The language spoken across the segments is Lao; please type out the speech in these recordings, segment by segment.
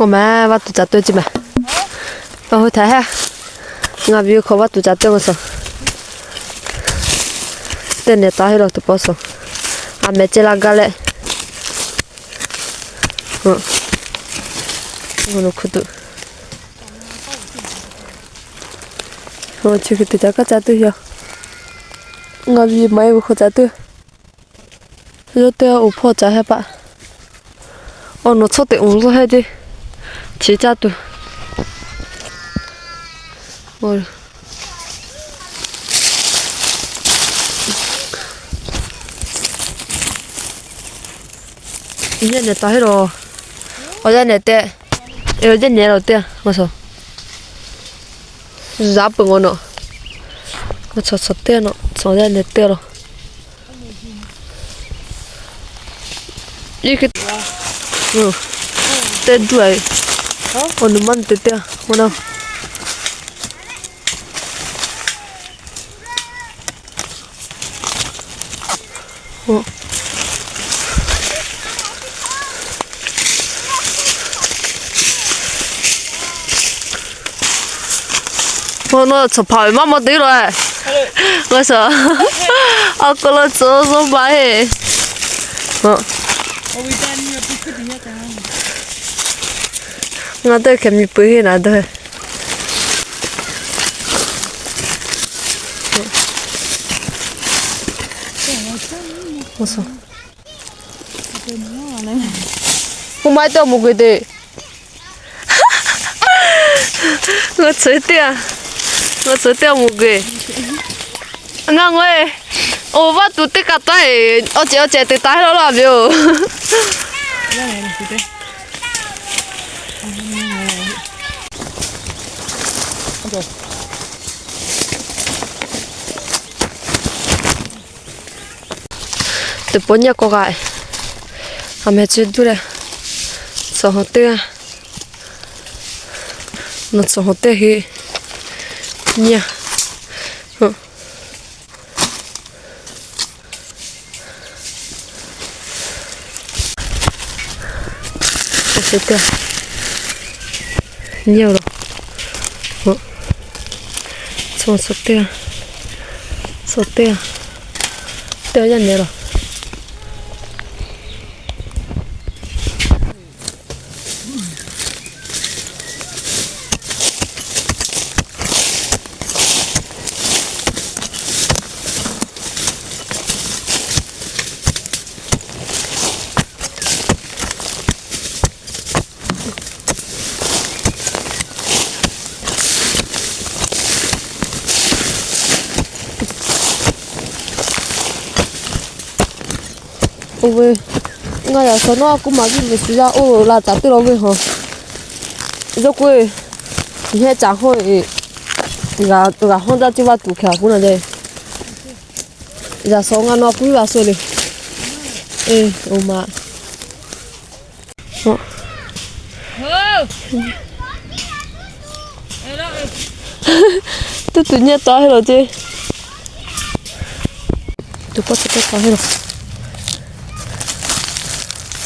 Ngome watu ca tue cima. Aho thahe. Nga view kho watu ca tue ngoso. Tene tahe lo tu poso. Ame ce la gale. Ngono khutu. Ngo chikiti ca ka ca tue yo. Nga view mai kho ca tue. Yo te u pho ca he pa. O no cho te un lo he de. Chi ca tu. O. Ye ne ta he lo. O ye ne te. E o ye ne lo te. Ngo so. Za pu ngo no. Ngo so so te no. So ye ne te lo. Ike. No. Te duai. Ha? Onu man te te. Mana? O. Ono chapha ma mo te lo e. Ngo so. A ko lo cho so ba he. O. Nga te ke mi pu he na de. Ngo so. Pu mai to mu ke te. Ngo choi tia. Ngo choi tia mu ke. Nga ngoe. O watu te ka tai. O che o che te tai lo la bio. Te poña ko kai. Ame che dure. So hote. No so hote hi. Nia. Ese te. Niero. Sotea. Sotea. Te ya niero. Owe, nga ya so no aku ma vi me su ya o la ta te lo ve ho. Yo kue, ni he cha ho e, nga, nga ho da ti wa tu kha ku na de. Ya so nga no aku wa so le. E, o ma. Tu tu nia ta helo je. Tu pa tu pa helo.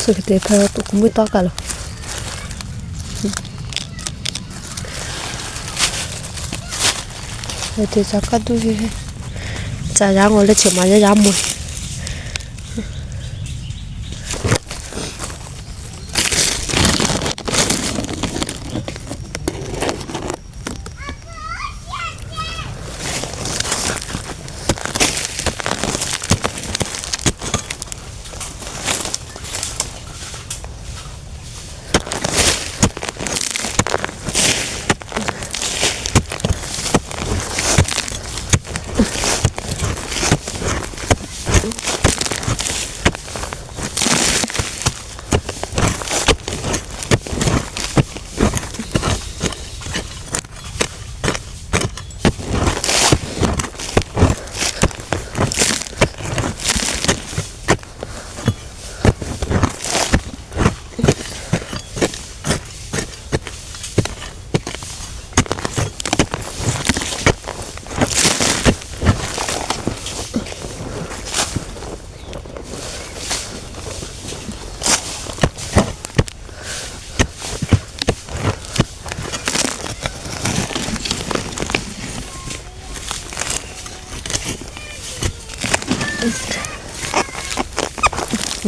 So ke te pa tu ku mu ta ka lo. Te cha ka tu he. Cha ya ngo le che ma ya ya mo.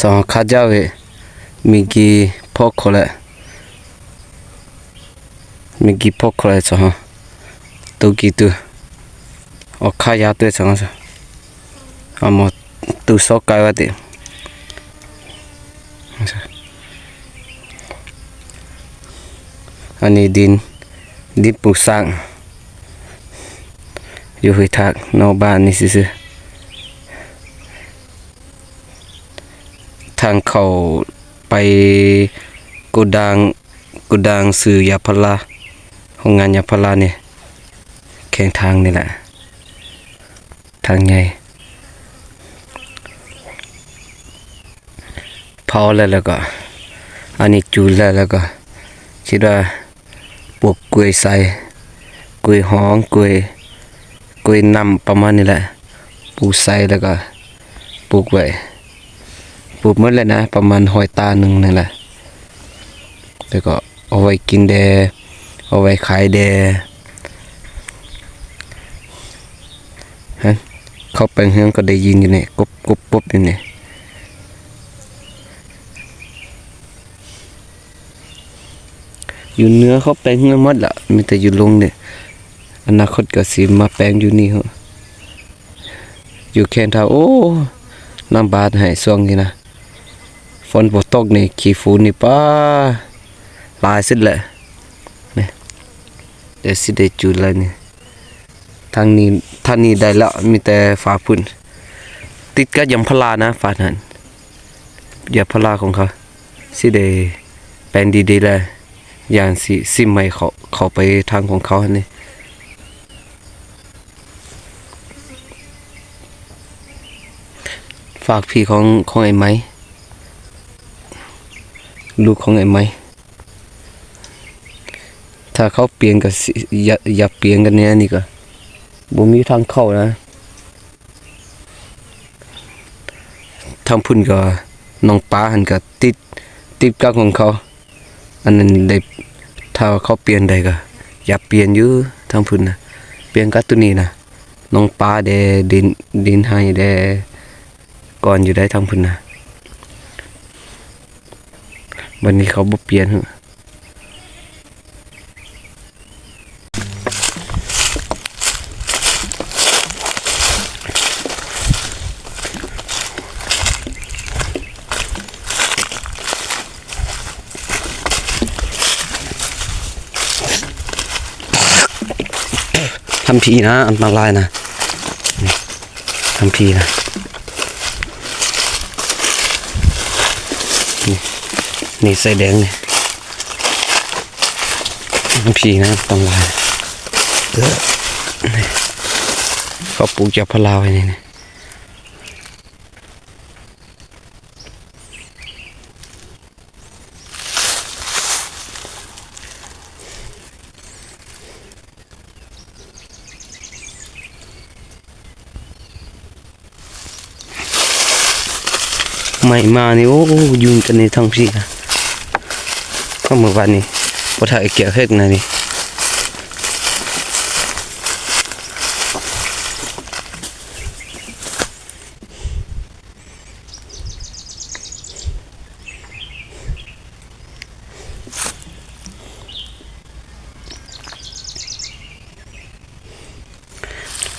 ສອງຄາເຈົ້າເວ ມີກີ່ພອກໂຄແລະ ມີກີ່ພອກໂຄແລະ ສອງ ຕູກີ່ຕູ ອອກຄາຢາວເຕີດ ສອງ ອາມອ ຕູຊອກກາຍວ່າຕິ. ອັນນີ້ດິນ ດິນປູສ້າງ ຢູ່ຫ້ວຍທາກນອກບ້ານນີ້ຊື່ໆ ທາງເຂົ້າໄປໂກດັງ ໂກດັງຊື້ຢາພາລາ ໂຮງງານຢາພາລານີ້ ແຂງທາງນີ້ແຫຼະ ທາງໃຫຍ່. ເຜົາແລ້ວ ແລ້ວກໍ ອັນນີ້ຈູດແລ້ວ ແລ້ວກໍຄິດວ່າປູກກ້ວຍໄຊ ກ້ວຍຫອມ ກ້ວຍ ກ້ວຍນ້ຳ ປະມານນີ້ແຫຼະ ປູກໃສ່ ແລ້ວກໍປູກໄວ້ ປູກໝົດແລ້ວນະ ປະມານຮ້ອຍຕາໜຶ່ງນີ້ແຫຼະ ແລ້ວກໍເອົາໄວ້ກິນແດ່ ເອົາໄວ້ຂາຍແດ່. ຮະ ເຂົ້າໄປເຮືອນກໍໄດ້ຍິນຢູ່ນີ້ ກົບກົບປົບຢູ່ນີ້ ຢູ່ເໜືອເຂົ້າໄປເຮືອນໝົດລະ ມີແຕ່ຢູ່ລົງນີ້ ອະນາຄົດກໍຊິມາແປງຢູ່ນີ້ ຢູ່ແຄມທາງ. ໂອ້ ນ້ຳບາດໃຫ້ຊ່ວງນີ້ນະ ຝົນບໍ່ຕົກນີ້ ຂີ້ຝຸ່ນນີ້ ປ້າ ຫຼາຍສຸດແຫຼະ ນີ້ ແຕ່ຊິໄດ້ຈູດແລ້ວນີ້. ທາງນີ້ ທາງນີ້ໄດ້ແລ້ວ ມີແຕ່ຝາພຸ້ນ ຕິດກັບຢາງພາລານະ ຝານັ້ນ ຢາງພາລາຂອງເຂົາ ຊິໄດ້ແປງດີໆ ແລ້ວ ຢ່າງຊິ ຊິໄໝເຂົ້າ ເຂົ້າໄປທາງຂອງເຂົາຫັ້ນນີ້. ຝາກພີ່ຂອງ ຂອງໄອ້ໄໝ ລູກຂອງໄອ້ໄໝ ຖ້າເຂົາປ່ຽນກໍຊິ ຢ່າ ຢ່າປ່ຽນກັນແນວນີ້ກໍບໍ່ມີທາງເຂົ້ານະ. ທາງພຸ້ນກໍ ໜອງປາຫັ້ນກໍຕິດ ຕິດກັບຂອງເຂົາ ອັນນັ້ນໄດ້ ຖ້າເຂົາປ່ຽນໄດ້ກໍຢາກປ່ຽນຢູ່ທາງພຸ້ນນະ ປ່ຽນກັບໂຕນີ້ນະ ໜອງປາແດ່ ດິນ ດິນໄຮ່ແດ່ ກ່ອນຢູ່ໄດ້ທາງພຸ້ນນະ ບັດນີ້ເຂົາບໍ່ປ່ຽນ. ທຳຜີນະ ອັນຕະລາຍນະ ທຳຜີນະ ນີ້ ນີ້ ໃສ່ແດງນີ້ ທຳຜີນະ ອັນຕະລາຍ ເອີ ນີ້ ເຂົາປູກຢາງພາລາໄວ້ນີ້ ນີ້. ໄໝ້ມານີ້ ໂອ້ ຍຸງກັນນີ້ທັງພີ້ນະ ເມື່ອວານນີ້ບໍ່ໄດ້ເກັບເຮັດນະນີ້.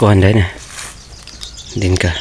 ກ່ອນໄດ້ນະ ດິນກະ